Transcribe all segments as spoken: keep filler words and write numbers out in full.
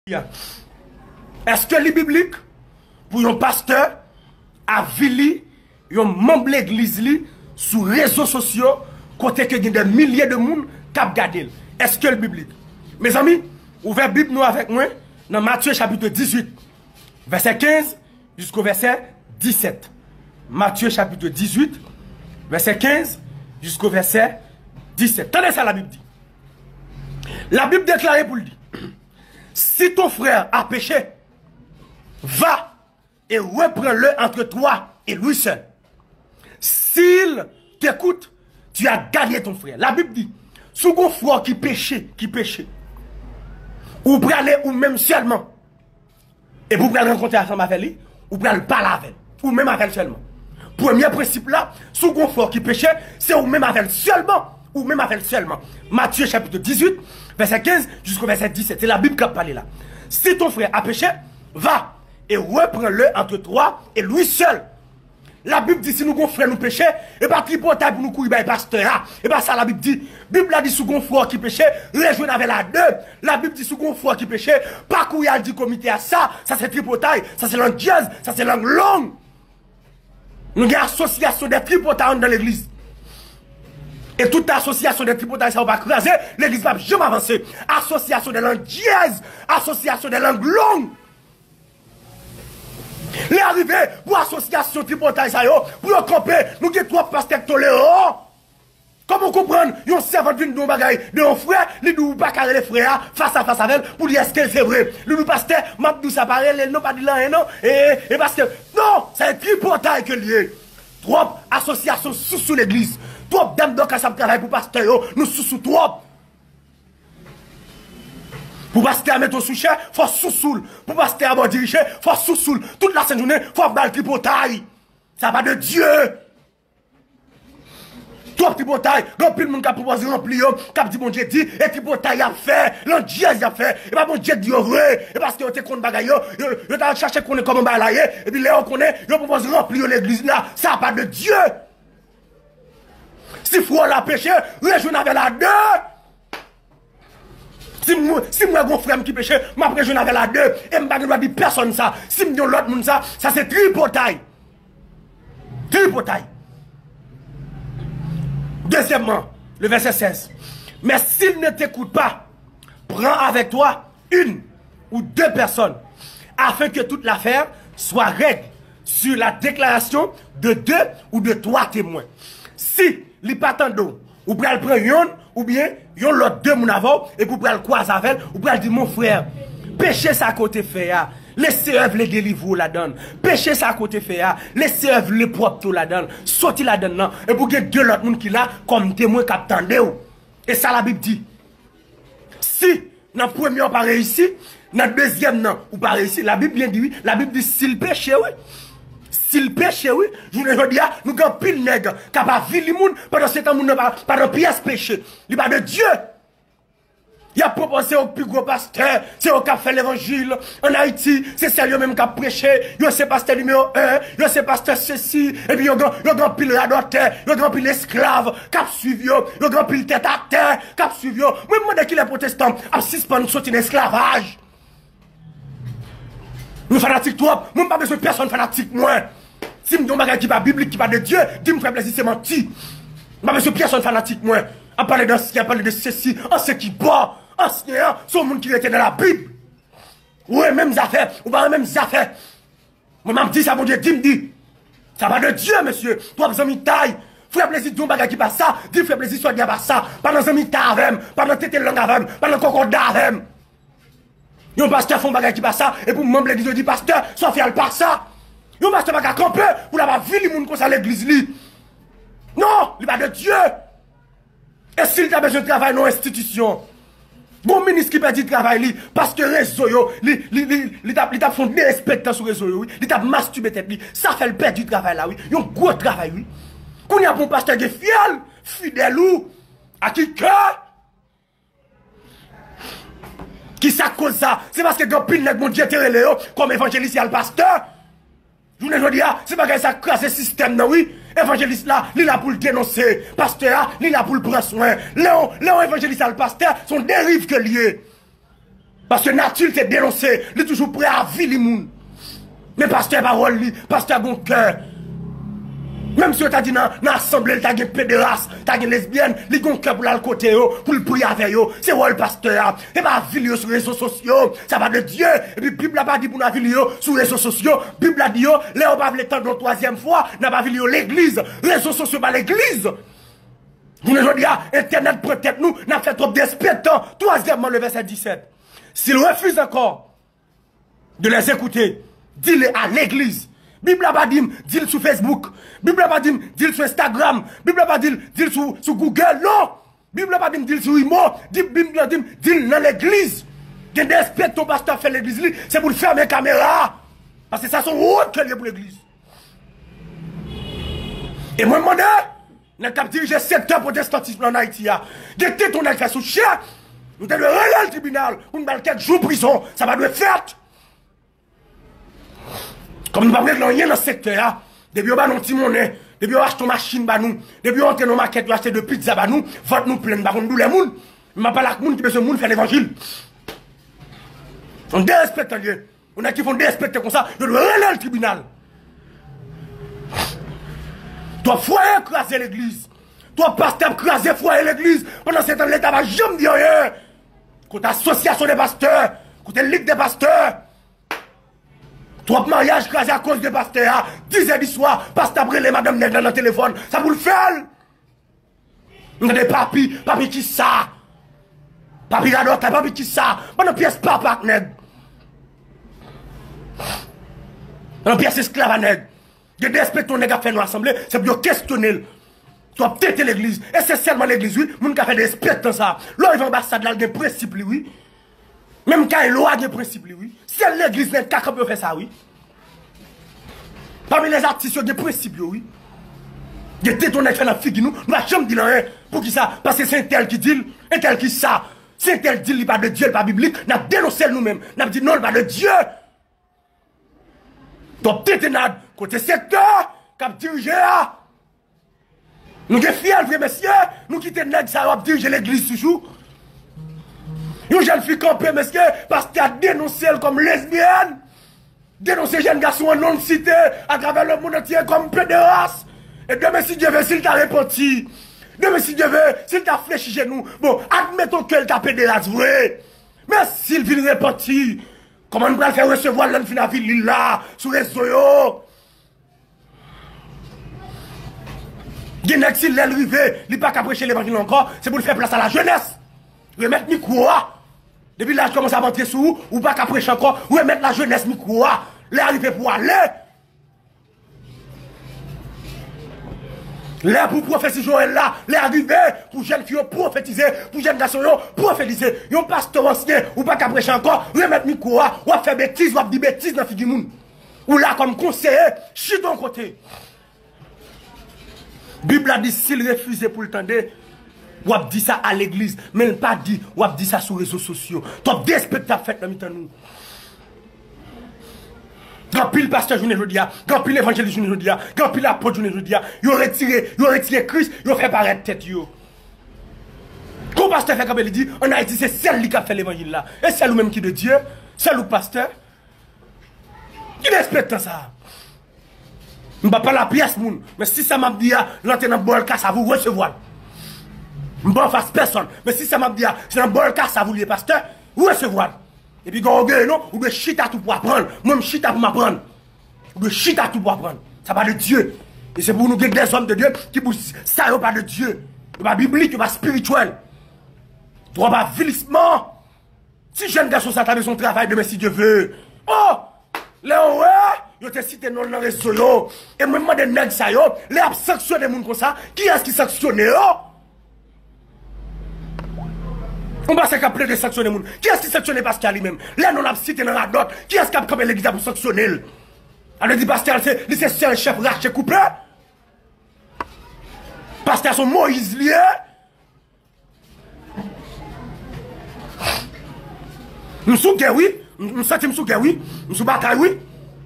Èske li biblik pou yon pastè avili yon manm legliz li sou rezo sosyo, kote ke gen dè milye de moun k ap gade l? Èske l biblik? Mezanmi, ouvè Bib nou avèk mwen nan Matye chapit dizuit, vèsè kenz jisko vèsè disèt. Matye chapit dizuit, vèsè kenz jisko vèsè disèt. Tande sa Labib di. Labib deklare pou l di, si ton frère a péché, va et reprends-le entre toi et lui seul. S'il t'écoute, tu as gagné ton frère. Labib di, si w gon frè w ki peche, ki peche, ou prale ou menm sèlman. Epi w pral rankontre ansanm avè li, ou pral pale avè l. Ou menm avè l sèlman. Premye prensip la, si w gon frè w ki peche, se ou menm avè l sèlman. Ou menm avè l sèlman. Matye chapit dizuit, vèsè kenz jisko vèsè disèt. Se Labib k ap pale la. Si ton frère a péché, va et reprends-le entre toi et lui seul. Labib di si nou gon frè nou peche, e pa tripotay pou nou kouri bay pastè a. E pa sa Labib di. Bib la di si w gon frè w ki peche, rejwenn avè l a de. Labib di si w gon frè w ki peche, pa kouri al di komite a sa, sa se tripotay, sa se landjèz, sa se lang long. Nou gen asosyasyon de tripotay anndan legliz. E tout asosyasyon de tripotay sa yo pa kraze, legliz p ap janm avanse. Asosyasyon de landjèz, asosyasyon de lang long. Lè a rive pou asosyasyon tripotay sa yo, pou yo kanpe, nou gen twòp pastè k toleran. Kòman w konprann yon sèvant vin di yon bagay de yon frè, li di w ou pa ka rele frè a fas a fas avè l pou di èske l se vre. Li di w pastè, m ap di w sa, pa rele l non, pa di l anyen non. E, e pastè, non, sa se tripotay ke l ye. Twòp asosyasyon sousou legliz. Twòp dam Dòkas ap travay pou pastè yo, nou sousou twòp. Pou pastè a mete w sou chè, fò w sousou l. Pou pastè a ba w dirije, fò w sousou l. Tout lasent jounen, fò w ap ba l tripotay. Sa pa de Dye. Twòp tripotay. Gen anpil moun k ap pwopòze ranpli yo, k ap di Bondye di, e tripotay y ap fè, landjèz y ap fè. E pa Bondye k di yo vre. E paske yo te konn bagay yo, yo, yo t al chache konnen kòman bagay la ye. Epi lè yo konnen, yo pwopòze ranpli yo legliz la. Sa pa de Dye. Si frè w la peche, rejwenn avè l a de. Si m, si m wè gon frè m ki peche, m ap rejwenn avè l a de. E m pa gen dwa di pèsonn sa. Si m di yon lòt moun sa, sa se tripotay. Tripotay. Dezyèmman, le verset seize. Mais s'il ne t'écoute pas, prends avec toi une ou deux personnes, afin que toute l'affaire soit règle sur la déclaration de deux ou de trois témoins. Si li pa tande w, ou pral pran yonn oubyen yon lòt de moun avè w, epi w pral kwaze avè l, ou pral di, mon frè, peche sa ke w te fè a, Lesenyè vle delivre w ladan l. Peche sa ke w te fè a, Lesenyè vle pwòpte w ladan l. Soti ladan l nan, epi w gen de lòt moun ki la kòm temwen k ap tande w. E sa Labib di. Si nan premye w pa reyisi, nan dezyèm nan ou pa reyisi, Labib byen di wi, Labib di si l peche wi. Si l peche wi, jounen jodi a, nou gen anpil nèg k ap avili moun, pandan se tan moun nan pa, pa nan pyès peche. Li pa de Dye. Y ap pwopòze se yo k pi gwo pastè, se yo k ap fè levanjil ann Ayiti, se sèl yo menm k ap preche, yo se pastè nimewo en, yo se pastè sesi, epi yo gen, yo gen anpil radòtè, yo gen anpil esklav k ap swiv yo, yo gen anpil tèt atè k ap swiv yo. Mwen, m mande kilè pwotestan ap sispann soti nan esklavaj. Nou fanatik twòp. Mwen, m pa bezwen pèsonn fanatik mwen. Si m di yon bagay ki pa biblik, ki pa de Dye, di m fè plezi, se manti. M pa bezwen pèsonn fanatik mwen. Ap pale de ansyen, ap pale de sesi, ansyen ki bò. Ansyen an, se yon moun ki rete nan Labib. Ou renmen menm zafè, ou pa renmen menm zafè. Mwen, m ap di sa Bondye di m di. Sa pa de Dye, mesye. Twòp zanmitay. Frè Plezi di yon bagay ki pa sa, di Frè Plezi sa w di a pa sa. Pa nan zanmitay avè m, pa nan tete lang avè m, pa nan kòkòda avè m. Yon pastè fè yon bagay ki pa sa, epi manm legliz yo di, pastè, sa w fè a l pa sa. Yon pastè pa ka kanpe pou l ap avili moun konsa legliz li. Non, li pa de Dye. E si l ta bezwen travay nan yon enstitisyon, gon minis ki pèdi travay li, paske rezo yo, li, li, li, li t ap, li t ap fè yon derespektan sou rezo yo, wi. Li t ap mastibe tèt li. Sa fè l pèdi travay la, wi. Yon gwo travay, wi. Kounye a pou yon pastè gen fyèl, fidèl ou, a ki kè? Kisa k koz sa? Se paske gen anpil nèg Bondye te rele yo kòm evanjelis y al pastè. Jounen jodi a, se bagay sa k kraze sistèm nan, wi. Evanjelis la, li la pou l denonse. Pastè a, li la pou l pran swen. Lè yon, lè yon evanjelis al pastè, se yon deriv ke l ye. Paske nati l te denonse, li toujou prè a avili moun. Men pastè pa wòl li, pastè gon kè. Menm si yo ta di nan, nan asanble l ta gen pederas, ta gen lesbyèn, li gon kè pou l al kote yo, pou l priye avè yo. Se wòl pastè a. Se pa avili yo sou rezo sosyo. Ça va de Dieu. Epi Bib la pa di pou n avili yo sou rezo sosyo. Bib la di yo, lè yo pa vle tande yon twazyèm fwa, n ap avili yo legliz. Rezo sosyo pa legliz. Jounen jodi a, entènèt pran tèt nou, n ap fè twòp derespektan. Twazyèmman, le vèsè disèt. S'il refuse encore de les écouter, dis-le à l'église. Bib la pa di m, di l sou Facebook. Bib la pa di m, di l sou Instagram. Bib la pa di l, di l sou, sou Google. Non! Bib la pa di m, di l sou Imo. Di, Bib la di m, di l nan legliz. Gen derespektan yon pastè ap fè legliz li, se pou l fèmen kamera a. Paske sa se yon wont ke l ye pou legliz. E mwen, m mande, nèg k ap dirije sektè pwotestantis la ann Ayiti a, gen tenten yon nèg fè sou chè, nou te dwe rele l tribinal pou n ba l kèk jou prizon. Sa pa dwe fèt. Kòm nou p ap regle anyen nan sektè a, depi yo ba nou yon ti monnen, depi yo achte yon machin ba nou, depi yo antre nan makèt, yo achte de pizza ba nou, vant nou plen, m pa konn doulè moun. M ap pale ak moun ki bezwen moun fè levanjil. Yon derespektan l ye. Yon nèg ki fè yon derespekte konsa, yo dwe rele l tribinal. Twòp fwaye kraze legliz. Twòp pastè ap kraze fwaye legliz. Pandan se tan, Leta pa janm di anyen. Kote asosyasyon de pastè, kote lig de pastè. Twòp maryaj kraze akoz de pastè a. Dizè di swa, pastè ap rele madanm nèg la nan telefòn. Sa pou l fè l? M tande papi, papi kisa? Papi radòt la, papi kisa? Pandan pyès papa ak nèg. Pandan pyès esklav a nèg. Gen derespektan yon nèg ap fè nan asanble, se pou yo kesyone l. Twòp tenten legliz. E se sèlman legliz, wi, moun ka fè derespektan sa. Lè w rive anbasad la, l gen prensip li, wi. Menm kay lwa gen prensip li, wi. Sèl legliz nan kaka pou yo fè sa, wi. Pami lèzatis yo gen prensip yo, wi. Gen tenten yon nèg fè nan figi nou, nou pa janm di l anyen. Poukisa? Paske se entèl ki di l, entèl ki sa. Si entèl di l li pa de Dye, li pa biblik, n ap denonse l nou menm. N ap di non, li pa de Dye. Twòp tentennad kote sektè k ap dirije a. Nou gen fyèl vre, mesye. Nou kite nèg sa yo ap dirije legliz toujou. Yon jèn fi kanpe, mesye, pastè a denonse l kòm lesbyèn. Denonse jèn gason an non site atravè lemonn antye kòm pederas. E demen, si Dye ve, si l ta repanti. Demen, si Dye ve, si l ta flechi jenou. Bon, admeton ke l ta pederas vre. Men si l vin repanti, kòman n pral fè resevwa l lè n fin avili l la sou rezo yo? Gen nèg, si lè l rive, li pa ka preche levanjil ankò, se pou l fè plas a lajenès. Remèt mikwo a. Depi laj kòmanse ap antre sou ou, ou pa ka preche ankò, remèt lajenès mikwo a. Lè a rive pou ale. Lè pou pwofesi Joèl la, lè a rive pou jèn fi yo pwofetize, pou jèn gason yo pwofetize. Yon pastè ansyen, ou pa ka preche ankò, remèt mikwo a, w ap fè betiz, w ap di betiz nan figi moun. Ou la kòm konseye, chita yon kote. Bib la di, si l refize pou l tande, w ap di sa a legliz, men l pa di w ap di sa sou rezo sosyo. Twòp derespektan ap fèt nan mitan nou. Gen anpil pastè jounen jodi a, gen anpil evanjelis jounen jodi a, gen anpil apot jounen jodi a. Yo retire, yo retire Kris, yo fè parèt tèt yo. Gon pastè fè kanpe, li di, ann Ayiti, se sèl li k ap fè levanjil la. E sèl ou menm ki de Dye? Sèl ou k pastè? Ki derespektan sa a? M pa pale a pyès moun, men si sa m ap di a, l antre nan bòl kasav ou, resevwa l. M pa anfas pèsonn, men si sa m ap di a, se nan bòl kasav ou li ye, pastè, resevwa l. Epi gen ògeye non, ou dwe chita tou pou aprann. Mwen, m chita pou m aprann. Ou dwe chita tou pou aprann. Sa pa de Dye. E se pou nou gen dèzòm de Dye ki pou sa yo pa de Dye. Yo pa biblik, yo pa espirityèl. Twòp avilisman. Ti jèn gason sa ta bezwen yon travay demen, si Dye ve. Oh! Lè yo wè, yo te site non l nan rezo yo. E mwen, m mande nèg sa yo, lè y ap sanksyone moun konsa, kiyès ki sanksyone yo? Yon pastè k ap plede sanksyone moun. Kiyès ki sanksyone pastè a li menm? Lè non l ap site nan radòt, kiyès k ap kanpe legliz la pou sanksyone l? Sa vle di pastè a, se, li se sèl chèf rache koupe? Pastè a se yon Moyiz li ye? M sou gè, wi. M, m santi m sou gè, wi. M sou batay, wi.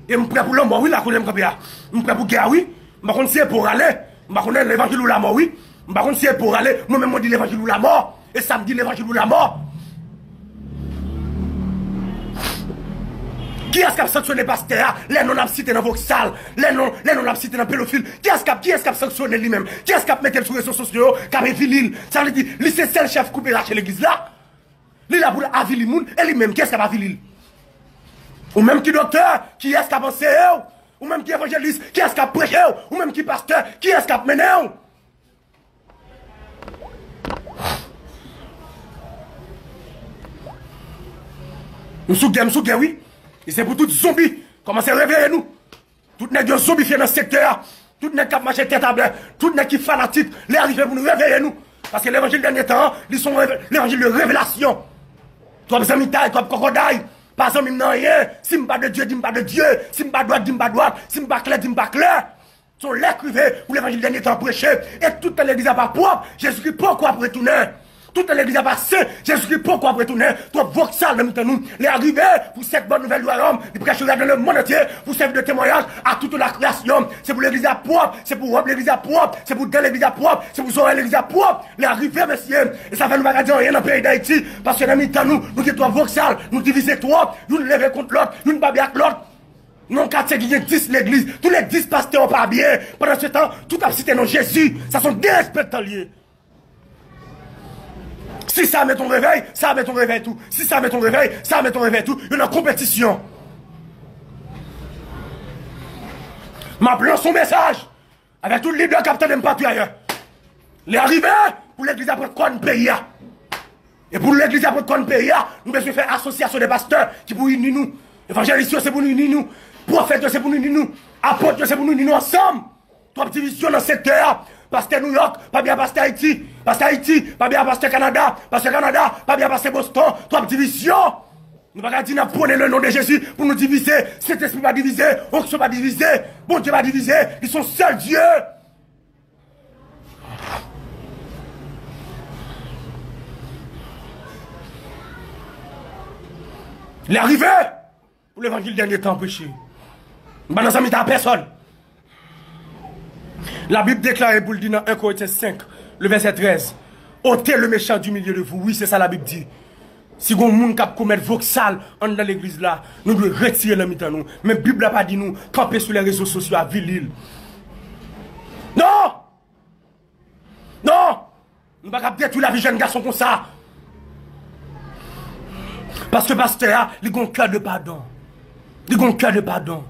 E m prè pou lanmò, wi, la kote m kanpe a. M prè pou gè a, wi. M pa konn si e pou rale. M pa konn levanjil ou lamò, wi. M pa konn si e pou rale. Mwen menm, mwen di levanjil ou lamò. E sa m di, levanjil ou lamò. Kiyès k ap sanksyone pastè a? Lè non l ap site nan voksal, lè non, lè non l ap site nan pedofil, kiyès k ap, kiyès k ap sanksyone li menm? Kiyès k ap mete l sou rezo sosyo yo, k ap evili l? Sa vle di, li se sèl chèf koupe rache legliz la? Li la pou l avili moun, e li menm, kiyès k ap avili l? Ou menm ki doktè, kiyès k ap anseye w? Ou menm ki evanjelis, kiyès k ap preche w? Ou menm ki pastè, kiyès k ap mennen w? M sou gè, m sou gè, wi. E se pou tout zonbi kòmanse reveye nou. Tout nèg yo zonbifye nan sektè a. Tout nèg k ap mache tèt ablè. Tout nèg ki fanatik. Lè a rive pou nou reveye nou. Paske levanjil dènye tan an, li se yon reve-, levanjil de revelasyon. Twòp zanmitay, twòp kòkòday. Pa zanmi m nan anyen. Si m pa de Dye, di m pa de Dye. Si m pa dwat, di m pa dwat. Si m pa klè, di m pa klè. Se yon lè k rive pou levanjil dènye tan preche, e tout tan legliz la pa pwòp, Jezikri poko ap retounen. Tout tan legliz la pa sen, Jezikri poko ap retounen. Twòp voksal nan mitan nou. Lè a rive pou sèt bòn nouvèl wayòm, li preche dans le monde entier, pou sèvi de temwayaj a toute la création. Se pou legliz la pwòp, se pou wòb legliz la pwòp, se pou dan legliz la pwòp, se pou zòrèy legliz la pwòp. Lè a rive, mesye, e sa fè nou pa ka di anyen nan peyi Dayiti, paske nan mitan nou, nou gen twòp voksal, nou divize twòp, youn leve kont lòt, youn pa byen ak lòt. Nan yon katye ki gen dis legliz, tou le dis pastè yo pa byen. Pandan se tan, tout ap site non Jezi. Sa se yon derespektan l ye. Si sa met yon revèy, sa met yon revèy tou. Si sa met yon revèy, sa met yon revèy tou. Yo nan konpetisyon. M ap lanse yon mesaj avèk tout lidè k ap tande m patou ayè. Lè a rive pou legliz la pran kòn peyi a. E pou legliz la pran kòn peyi a, nou bezwen fè asosyasyon de pastè ki pou ini nou. Evanjelis yo se pou nou ini nou. Pwofèt yo se pou nou ini nou. Apot yo se pou nou ini nou ansanm. Twòp divizyon nan sektè a. Pastè Nouyòk pa byen a pastè Ayiti. Pastè Ayiti pa byen a pastè Kanada. Pastè Kanada pa byen a pastè Boston. Twòp divizyon. Nou pa ka di n ap pwone le non de Jezi pou nou divize. Sentespri pa divize. Onksyon pa divize. Bondye pa divize. Li se yon sèl Dye. Lè a rive pou levanjil dènye tan preche. M pa nan zanmitay a pèsòn. Labib deklare pou l di nan en Korentyen senk, le vèsè trèz, ôtez le méchant du milieu de vous. Wi, se sa Labib di. Si gon moun k ap komèt voksal anndan legliz la, nou dwe retire nan mitan nou. Men Bib la pa di nou kanpe sou lè rezo sosyo avili l. Non! Non! Nou pa kab detwi lavi jèn gason konsa. Paske pastè a, li gon kè de padon. Li gon kè de padon.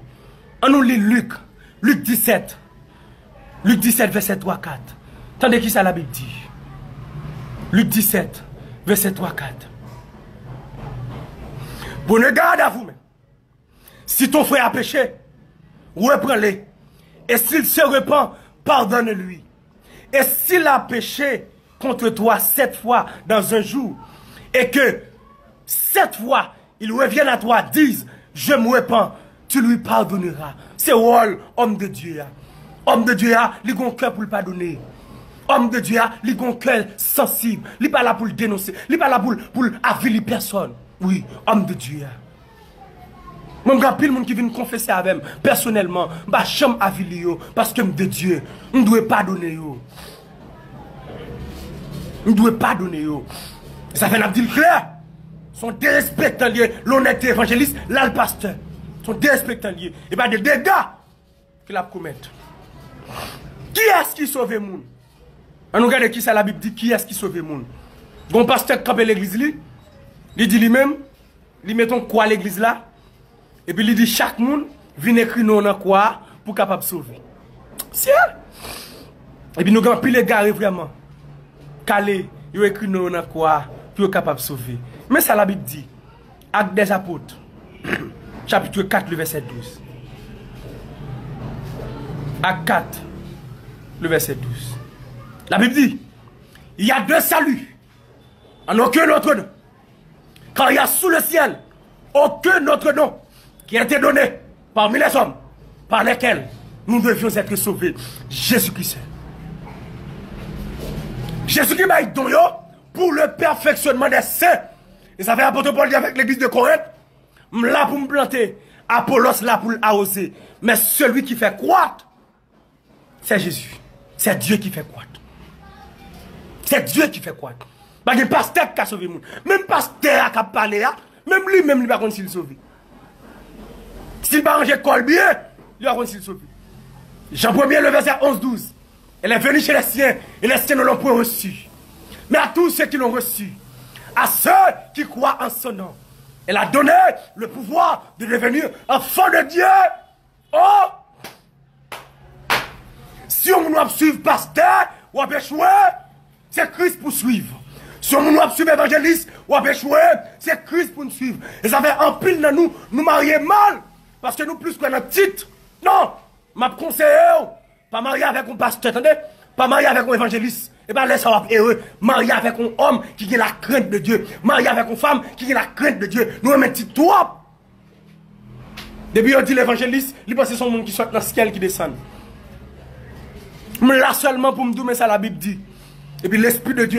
Ann nou li Lik, Lik disèt. Lik disèt, vèsè twa, kat. Tande kisa Labib di. Lik disèt, vèsè twa, kat. Prenez garde à vous-mêmes. Si ton frère a péché, reprends-le. Et s'il se repent, pardonne-lui. Et s'il a péché contre toi sept fois dans un jour, et que sept fois il revienne à toi, dise, je me repens, tu lui pardonneras. Se wòl òm de Dye a. Òm de Dye a, li gon kè pou l padone. Òm de Dye a, li gon kè sansib. Li pa la pou l denonse. Li pa la pou l, pou l avili pèsòn. Wi, òm de Dye a. Mwen, m gen anpil moun ki vin konfese avè m pèsonèlman. M pa janm avili yo, paske m de Dye. M dwe padone yo. M dwe padone yo. Sa fè n ap di l klè. Se yon derespektan l ye, lonèt evanjelis, l al pastè. Se yon derespektan l ye. E pa de dega ke l ap komèt. Kiyès ki sove moun? Ann nou gade kisa Labib di, kiyès ki sove moun. Gon pastè k kanpe legliz li, li di li menm, li met yon kwa legliz la, epi li di chak moun vin ekri non w nan kwa a pou w kapab sove. Sye! Epi nou gen anpil egare vrèman k ale yo ekri non yo nan kwa a pou yo kapab sove. Men sa Labib di. Actes des Apôtres, chapitre quatre, le verset douze. Actes quatre, le verset douze. La Bible dit, il y a deux saluts, en aucun autre nom, car il y a sous le ciel aucun autre nom qui a été donné parmi les hommes par lesquels nous devions être sauvés. Jésus-Christ seul. Jezikri bay don yo pour le perfectionnement des saints. E sa fè apot Pòl di avèk legliz de Korent, m la pou m plante, Apolos la pou l awoze, men celui qui fait croître, c'est Jésus. C'est Dieu qui fait croître. C'est Dieu qui fait croître. Pa gen pastè ki ka sove moun. Menm pastè a k ap pale a, menm li menm li pa konn si l sove. Si l pa ranje kò l byen, li pa konn si l sove. Jan premye, le vèsè onz douz. Elle est venue chez les siens, et les siens ne l'ont point reçue. Mais à tous ceux qui l'ont reçue, à ceux qui croient en son nom, elle a donné le pouvoir de devenir enfants de Dieu. Oh! Si yon moun w ap swiv pastè, w ap echwe, se Kris pou swiv. Si yon moun w ap swiv evanjelis, w ap echwe, se Kris pou n swiv. E sa fè anpil nan nou, nou marye mal, paske nou plis kwè nan tit. Non! M ap konseye w, pa marye avèk yon pastè, tande? Pa marye avèk yon evanjelis. E pa lè sa w ap ere. Marye avèk yon òm ki gen lakrent de Dye. Marye avèk yon fanm ki gen lakrent de Dye. Nou renmen tit twòp. Depi yo di l evanjelis, li panse se yon moun ki sot nan syèl ki desann. M la sèlman pou m di w men sa Labib di. Epi Lespri de Dye